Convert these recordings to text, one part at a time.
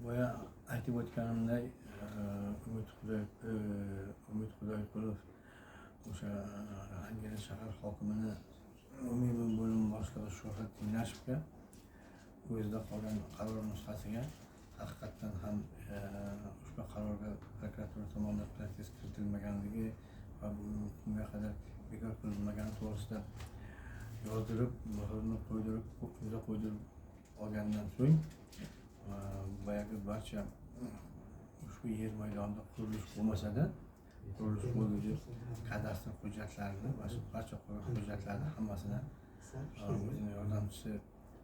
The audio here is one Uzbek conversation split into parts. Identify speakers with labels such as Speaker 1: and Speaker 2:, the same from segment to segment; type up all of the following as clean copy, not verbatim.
Speaker 1: Boya aytib o'tganimdek, Umid Xudoyqulov o'sha Angren shahar hokimini umumiy bo'lim boshlig'i Shuhrat Tenglashevga o'zida qolgan qaror nusxasiga haqiqatdan ham ushbu qarorga prokuratura tomonidan protest kiritilmaganligi va bugungi kunga qadar bekor qilinmagani to'g'risida yozdirib, muhrini qo'ydirib, imzo qo'ydirib olgandan so'ng boyagi barcha ushbu yer maydonida qurilish bo'lmasa-da, qurilish bo'ldi deb kadastr hujjatlarini, barcha hujjatlarni hammasini o'zini yordamchisi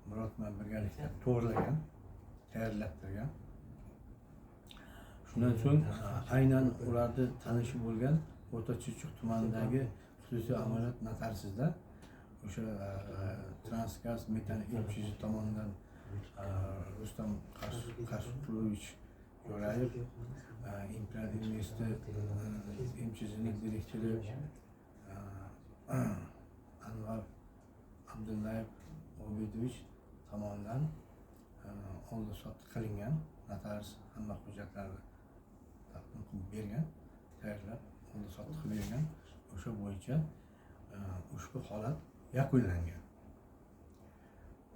Speaker 1: Murod bilan birgalikda to'g'rilagan, tayyorlattirgan. Shundan so'ng aynan ularni tanishi bo'lgan O'rta Chirchiq tumanidagi xususiy amaliyot notariusida o'sha Transgaz metan MChZ tomonidan Rustam Qashqulovich Jo'rayev, Imperial Invest MChZning direktori Anvar Abdullayev Obidovich tomonidan oldi sotdi qilingan, notarius hamma hujjatlarni taqdim qilib bergan, tayyorlab oldi sotdi qilib bergan. O'sha bo'yicha ushbu holat yakunlangan.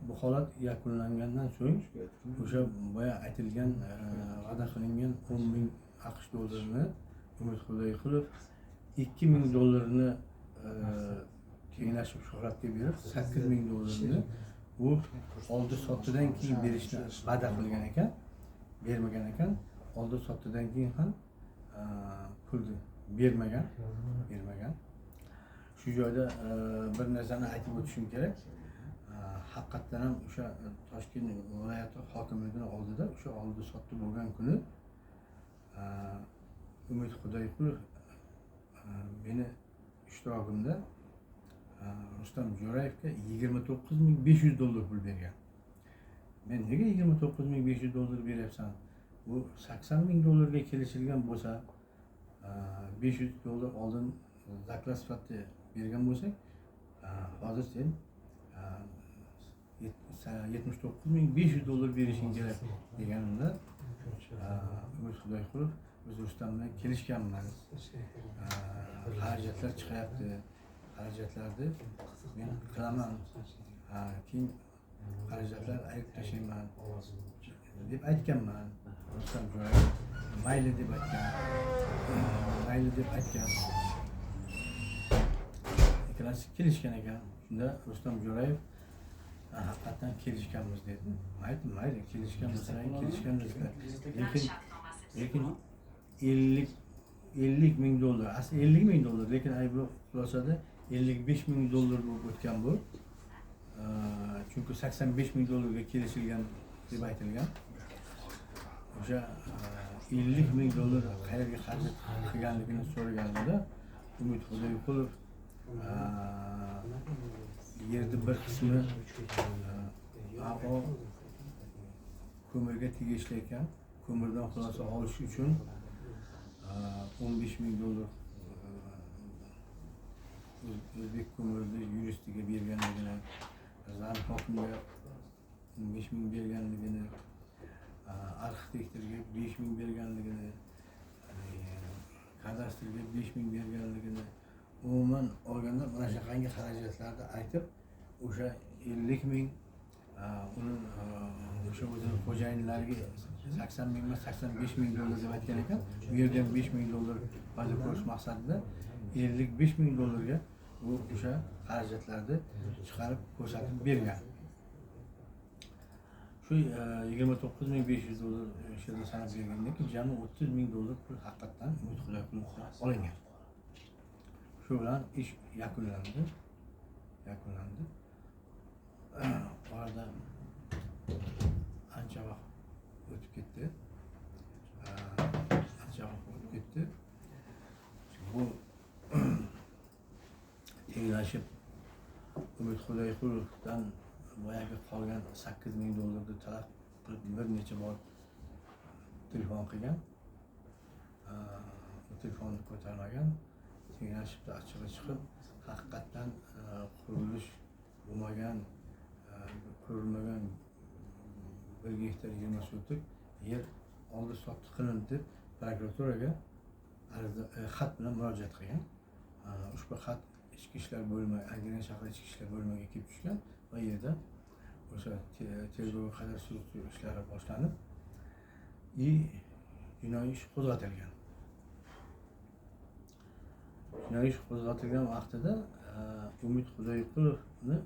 Speaker 1: Bu holat yakunlangandan so'ng o'sha boya aytilgan, va'da qilingan 10 ming AQSh dollarini Umid Xudoyqulov 2 ming dollarini tenglashib Shuhratga berib, 8 ming dollarini u oldi sotdidan keyin berishni va'da qilgan ekan, bermagan ekan. Oldi sotdidan keyin ham pulni bermagan. Shu joyda bir narsani aytib o'tishim kerak. Haqiqatdan ham o'sha Toshkent viloyati hokimligini oldida o'sha oldi sotdi bo'lgan kuni Umid Xudoyqulov meni ishtirokimda Rustam Jo'rayevga 29 500 dollar pul bergan. Men nega 29 500 dollar beryapsan? Bu 80 ming dollarga kelishilgan bo'lsa, 500 dollar oldin заклад sifatida bergan bo'lsak, hozir sen 79 500 dollar berishing kerak deganimda, Umid Xudoyqulov biz Rustam bilan kelishganmiz, xarajatlar chiqyapti, xarajatlarni men qilaman, keyin xarajatlar ayirib tashlayman deb aytganman. Rustam Jo'rayev mayli deb aytgan, mayli deb aytgan. Ikkalasi kelishgan ekan. Shunda Rustam Jo'rayev haqiqatdan kelishganmiz dedi. Aytdim, mayli, kelishgan bo'lsang kelishganmisizlar, lekin 50 ming dollar, asli 50 ming dollar, lekin ayblov xulosada 55 ming dollar bo'lib o'tgan bu. Chunki 85 ming dollarga kelishilgan deb aytilgan. O'sha 50 ming dollar qayerga xarajat qilganligini so'raganimda Umid Xudoyqulov yerni bir qismi AO ko'mirga tegishli ekan, ko'mirdan xulosa olish uchun 15 ming dollar o'zbek ko'mirni yuristiga berganligini, зам hokimga 15 ming berganligini, arxitektorga 5 ming berganligini, kadastrga 5 ming berganligini, umuman olganda mana shunaqangi xarajatlarni aytib, o'sha 50 ming uni o'sha o'zini xo'jayinlariga 80 ming emas, 85 ming dollar deb aytgan ekan. U yerda ham 5 ming dollar foyda ko'rish maqsadida 55 ming dollarga u o'sha xarajatlarni chiqarib ko'rsatib bergan. Shu 29 500 dollar o'sha yerda sanab bergandan keyin jami 30 ming dollar pul haqiqatdan Umid Xudoyqulovdan olingan. Shu bilan ish yakunlandi. Orada ancha vaqt o'tib ketdi, ancha vaqt o'tib ketdi. Bu tenglashib Umid Xudoyqulovdan boyagi qolgan 8 ming dollarni talab qilib bir necha bor telefon qilgan. U telefonni ko'tarmagan. Tenglashibdi achchig'i chiqib, haqiqatdan qurilish bo'lmagan, qurilmagan 1 gektar 20 sotik yer oldi sotdi qilindi deb prokuraturaga ariza, xat bilan murojaat qilgan. Ushbu xat Ichki ishlar bo'limi, Angren shahri Ichki ishlar bo'limiga kelib tushgan va yerda o'sha tergovga qadar surishtiruv ishlari boshlanib, jinoiy ish qo'zg'atilgan. Jinoiy ish qo'zg'atilgan vaqtida Umid Xudoyqulovni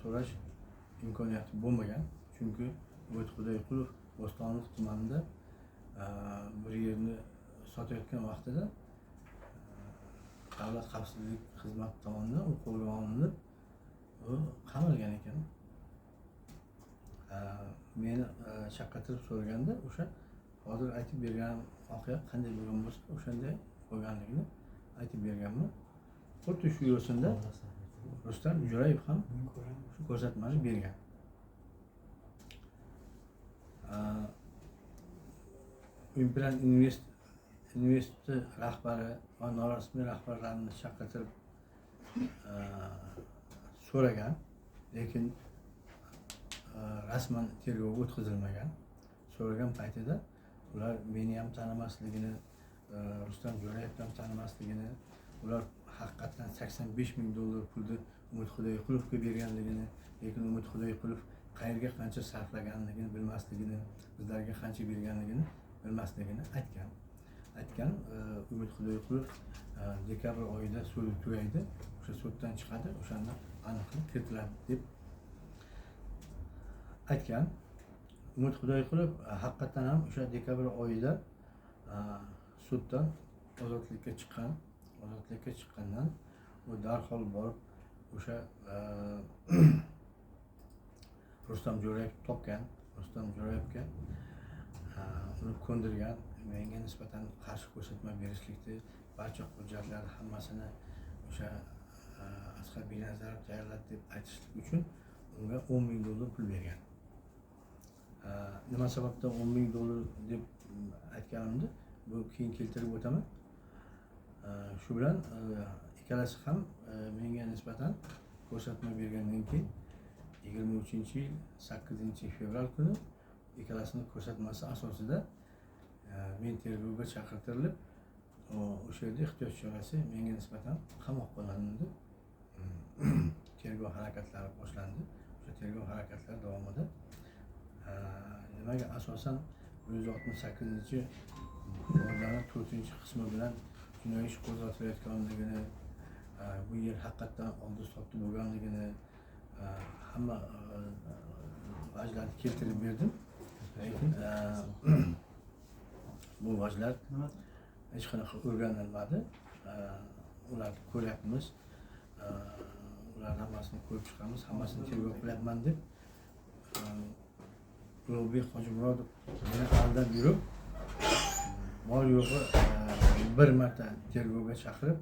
Speaker 1: so'rash imkoniyati bo'lmagan. Chunki Umid Xudoyqulov Bo'stonliq tumanida bir yerni sotayotgan vaqtida Davlat xavfsizlik xizmati tomonidan u qo'lga olinib, u qamalgan ekan. Meni chaqirtirib so'raganda o'sha hozir aytib bergan voqea qanday bo'lgan bo'lsa, o'shanday bo'lganligini aytib berganman. Xuddi shu yo'sinda Rustam Jo'rayev ham shu ko'rsatmani bergan. Imperial Invest'i rahbari va norasmiy rahbarlarni chaqirtirib so'ragan, lekin rasman tergov o'tkazilmagan. So'ragan paytida ular meni ham tanimasligini, Rustam Jo'rayevni ham tanimasligini, ular haqiqatdan 85 ming dollar pulni Umid Xudoyqulovga berganligini, lekin Umid Xudoyqulov qayerga qancha sarflaganligini bilmasligini, bizlarga qancha berganligini bilmasligini aytgan. Umid Xudoyqulov dekabr oyida sud tugaydi, o'sha suddan chiqadi, o'shanda aniqlik kiritiladi deb aytgan. Umid Xudoyqulov haqiqatdan ham o'sha dekabr oyida suddan ozodlikka chiqqan. Ozodlikka chiqqandan u darhol borib o'sha Rustam Jo'rayev topgan. Rustam Jo'rayevga uni ko'ndirgan, menga nisbatan qarshi ko'rsatma berishlikni, barcha hujjatlar hammasini o'sha Asqar Beknazarov tayyorladi deb aytishlik uchun unga 10 ming dollar pul bergan. Nima sababdan 10 ming dollar deb aytganimni bu keyin keltirib o'taman. Shu bilan ikkalasi ham menga nisbatan ko'rsatma bergandan keyin 23-yil 8 fevral kuni ikkalasini ko'rsatmasi asosida men tergovga chaqirtirilib, o'sha yerda ehtiyot chorasi menga nisbatan qamoqqa olindi. Tergov harakatlari boshlandi. O'sha tergov harakatlari davomida nimaga asosan 168-moddani 4-qismi bilan jinoiy ish qo'zg'atilayotganligini, bu yer haqiqatdan oldi sotdi bo'lganligini hamma vajlarni keltirib berdim. Lekin bu vajlar hech qanaqa o'rganilmadi. Ularni ko'ryapmiz, ularni hammasini ko'rib chiqamiz, hammasini tergov qilyapman deb Ulug'bek Hojimurodov meni aldab yurib, bor yo'g'i bir marta tergovga chaqirib,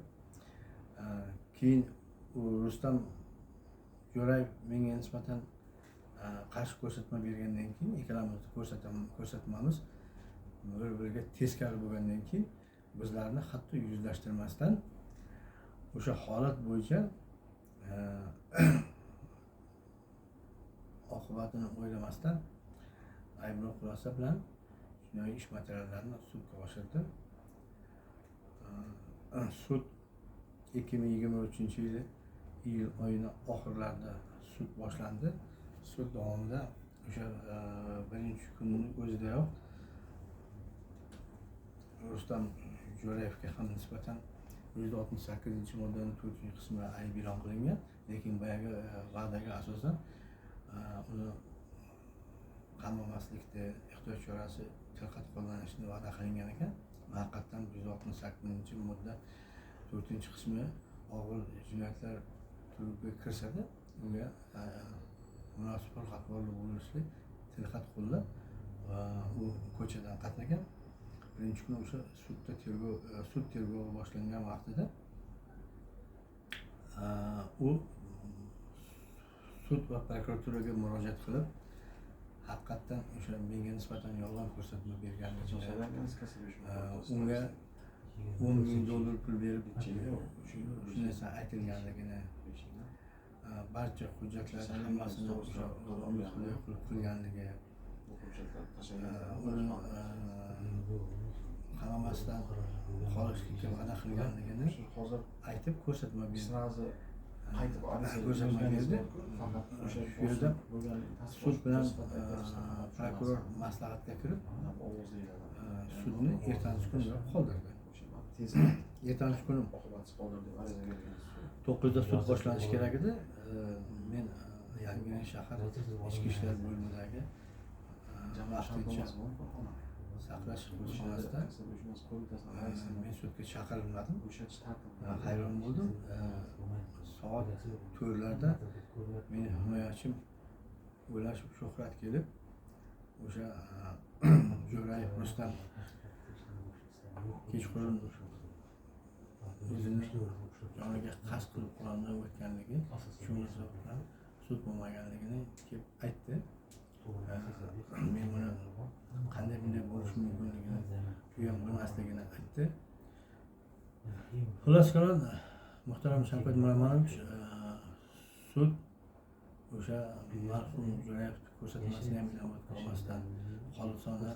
Speaker 1: keyin u Rustam Jo'rayev menga nisbatan qarshi ko'rsatma bergandan keyin, ikkalamizni ko'rsatmamiz bir biriga teskari bo'lgandan keyin bizlarni hatto yuzlashtirmasdan o'sha holat bo'yicha oqibatini o'ylamasdan ayblov xulosa bilan jinoiy ish materiallarini sudga oshirdi. Sud 2023 yili iyul oyini oxirlarida sud boshlandi. Sud davomida o'sha birinchi kunni o'zidayoq Rustam Jo'rayevga ham nisbatan 168-moddani 4-qismi ayb e'lon qilingan, lekin boyagi va'daga asosan uni qamamaslikni, ehtiyot chorasi tilxat qo'llanishni va'da qilingan ekan. Haqiqatdan 168-modda 4-qismi og'ir jinoyatlar turiga kirsada, unga munosib xulq-atvorli bo'lishlik tilxat qo'llab, u ko'chadan qatnagan. Birinchi kuni o'sha sudda tergov, sud tergovi boshlangan vaqtida u sud va prokuraturaga murojaat qilib, haqiqatdan o'sha menga nisbatan yolg'on ko'rsatma berganligini, unga 10 000 dollar pul berib shu narsa aytilganligini, barcha hujjatlarni hammasini o'sha Umid Xudoyqulov qilganligi. Uni qamamasdan qolishlikka va'da qilganligini aytib ko'rsatma berdi. Ko'rsatma berdi. Shu yerda sud bilan prokuror maslahatga kirib, sudni ertasi kuni qoldirdi. Ertasi kuni 9da sud boshlanishi kerak edi. Men Yangiyo'l shahar ichki ishlar bo'limidagi vaqtincha saqlash hibsxonasida men sudga chaqirilmadim. Hayron bo'ldim. Soat 4larda meni himoyachim O'lashov Shuhrat kelib, o'sha Jo'rayev Rustam kechqurun o'zini joniga qasd qilib Qur'ondan o'tganligi, shu munosabat bilan sud bo'lmaganligini kelib aytdi. Men buni qanday bunday bo'lishi mumkinligini u ham bilmasligini aytdi. Xullas kalom, muhtaram Shavkat Miromonovich, sud o'sha marhum Jo'rayevni ko'rsatmasini ham inobatga olmasdan xolisona